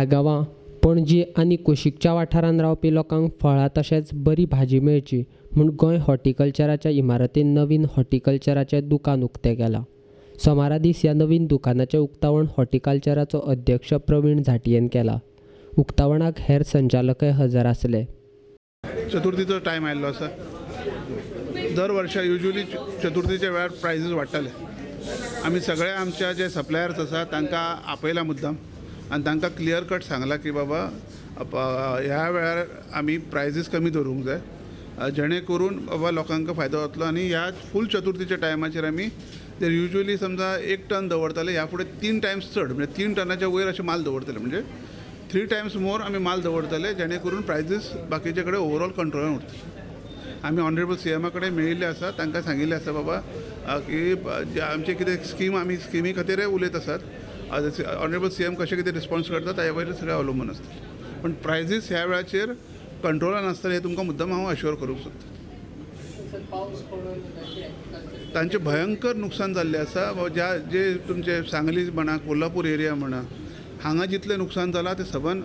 ताळगांवां, पणजी आनी कुशीकच्या वाठारांत रावपी लोकांक फळां तशेंच बरी भाजी मेळची म्हूण गोंय हॉर्टिकल्चराच्या इमारतीन नवीन हॉर्टिकल्चराचें दुकान उक्तें केलां. सोमारा दीस ह्या नवीन दुकानाचें उक्तावण हॉर्टिकल्चराचो अध्यक्ष प्रवीण झांट्येन केलां. उक्तावणाक हेर संचालकय हजर आसले. चतुर्थीचो टायम आयिल्लो आसा. दर वर्सा युज्युअली चतुर्थीच्या वेळार प्रायजीस वाडटाले. आमी सगळे आमच्या जे सप्लायर्स आसा तांकां आपयला मुद्दाम आनी तांकां क्लियर कट सांगलां की बाबा ह्या वेळार आमी प्रायजीस कमी दवरूंक जाय, जेणे करून बाबा लोकांक फायदो जातलो. आनी ह्या फूल चतुर्थीच्या टायमाचेर आमी जर युज्युअली समजा 1 टन दवरताले, ह्या फुडें 3 टायम्स चड, म्हणजे 3 टनाच्या वयर अशें माल दवरतले, म्हणजे 3 टायम्स मोर आमी माल दवरतले, जेणे करून प्रायजीस बाकीचे कडेन ओवरऑल कंट्रोलान उरतले. आमी ऑनरेबल सी एमा कडेन मेळिल्ले आसा, तांकां सांगिल्लें आसा बाबा की आमचे कितें स्कीम, आमी स्किमी खातीरय उलयत आसात. ऑनरेबल सी एम कशें कितें रिस्पॉन्स करता ताजे वयल्यान सगळें अवलंबून आसता. पूण प्रायजीस ह्या वेळाचेर कंट्रोलान आसतले हें तुमकां मुद्दम हांव अश्योर करूंक सोदतां. तांचें भयंकर नुकसान जाल्लें आसा. ज्या जे तुमचे सांगली म्हणा, कोल्हापूर एरिया म्हणा, हांगा जितलें नुकसान जालां तें सबंद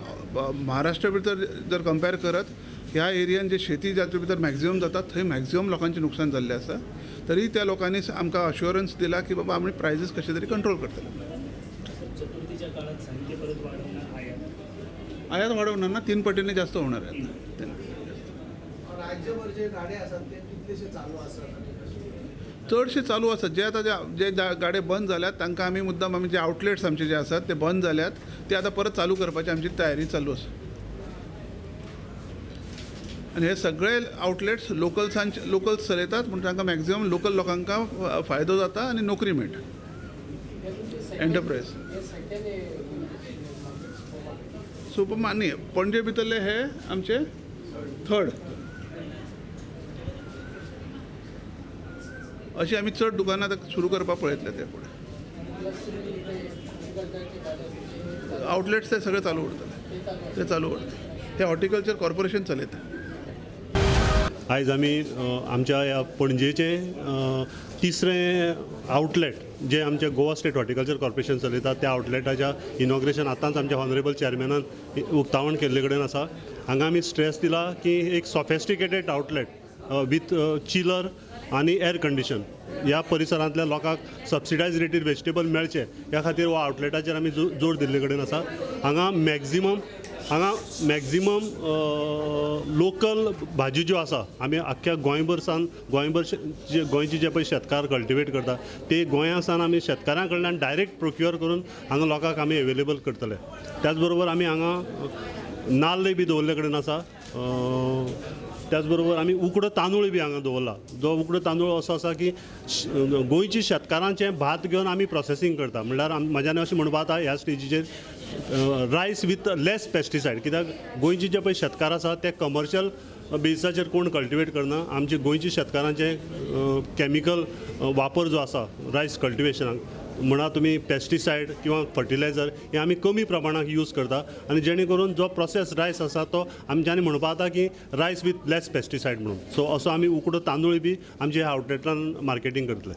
महाराष्ट्रा भितर जर कंपेर करत ह्या एरियान जे शेती जातूंत भितर मॅक्झिमम जाता थंय मॅक्झिमम लोकांचें नुकसान जाल्लें आसा. तरी त्या लोकांनी आमकां अश्योरन्स दिला की बाबा आमी प्रायजीस कशें तरी कंट्रोल करतले. आयात वाडोवणार ना, 3 पटीने जास्त होणार आहे. चडशे चालू आसात. जे आतां जे गाडे बंद जाल्यात तांकां आमी मुद्दाम आमी जे आउटलेट्स आमचे जे आसात ते बंद जाल्यात ते आतां परत चालू करपाची आमची तयारी चालू आसा. आनी हे सगळे आउटलेट्स लोकल्सांचे लोकल्स चलयतात, म्हूण तांकां मॅक्झिमम लोकल लोकांक फायदो जाता आनी नोकरी मेळटा. एंटरप्रायज सुपर न्ही, पणजे भितरले हे आमचे थर्ड. अशी आमी चड दुकानां आतां सुरू करपाक पळयतले. ते फुडें आउटलेट्स ते सगळे चालू उरतले, ते चालू उरतले. ते हॉर्टिकल्चर कॉर्पोरेशन चलयता. आयज आमी आमच्या ह्या पणजेचें तिसरें आउटलेट जे आमचे गोवा स्टेट हॉर्टिकल्चर कॉर्पोरेशन चलयता त्या आउटलेटाच्या इनॉग्रेशन आतांच आमच्या ऑनरेबल चेअरमॅनान उक्तावण केल्ले कडेन आसा. हांगा आमी स्ट्रेस दिला की एक सॉफिस्टिकेटेड आउटलेट विथ चिलर आनी एअर कंडिशन ह्या परिसरांतल्या लोकांक सबसिडायज रेटीर वेजिटेबल मेळचें ह्या खातीर हो आउटलेटाचेर आमी जोर दिल्ले कडेन आसा. हांगा मॅक्झिमम लोकल भाजी ज्यो आसा आमी आख्ख्या गोंयभर सावन गोंयभर जे गोंयचे जे पळय शेतकार कल्टिवेट करता ते गोंया सावन आमी शेतकारां कडल्यान डायरेक्ट प्रोक्युअर करून हांगा लोकांक आमी एवेलेबल करतले. त्याच बरोबर आमी हांगा नाल्लय बी दवरले कडेन आसा. त्याच बरोबर आमी उकडो तांदूळ बी हांगा दवरला. जो उकडो तांदूळ असो आसा की गोंयची शेतकारांचें भात घेवन आमी प्रोसेसींग करता. म्हणल्यार म्हज्यान अशें म्हणपा जाता ह्या स्टेजीचेर रायस विथ लेस पेस्टिसायड, कित्याक गोंयचे जे पळय शेतकार आसा ते कमर्शियल बेजिसाचेर कोण कल्टिवेट करना. आमचे गोंयचे शेतकारांचे कॅमिकल वापर जो आसा रायस कल्टिवेशनाक म्हणा तुमी पेस्टिसायड किंवा फर्टिलायझर हे आमी कमी प्रमाणांत यूज करता आनी जेणे करून जो प्रोसेस रायस आसा तो आमच्यांनी म्हणपा जाता की रायस विथ लेस पेस्टिसायड म्हणून. सो असो आमी उकडो तांदूळ बी आमच्या ह्या आउटलेटान मार्केटींग करतले.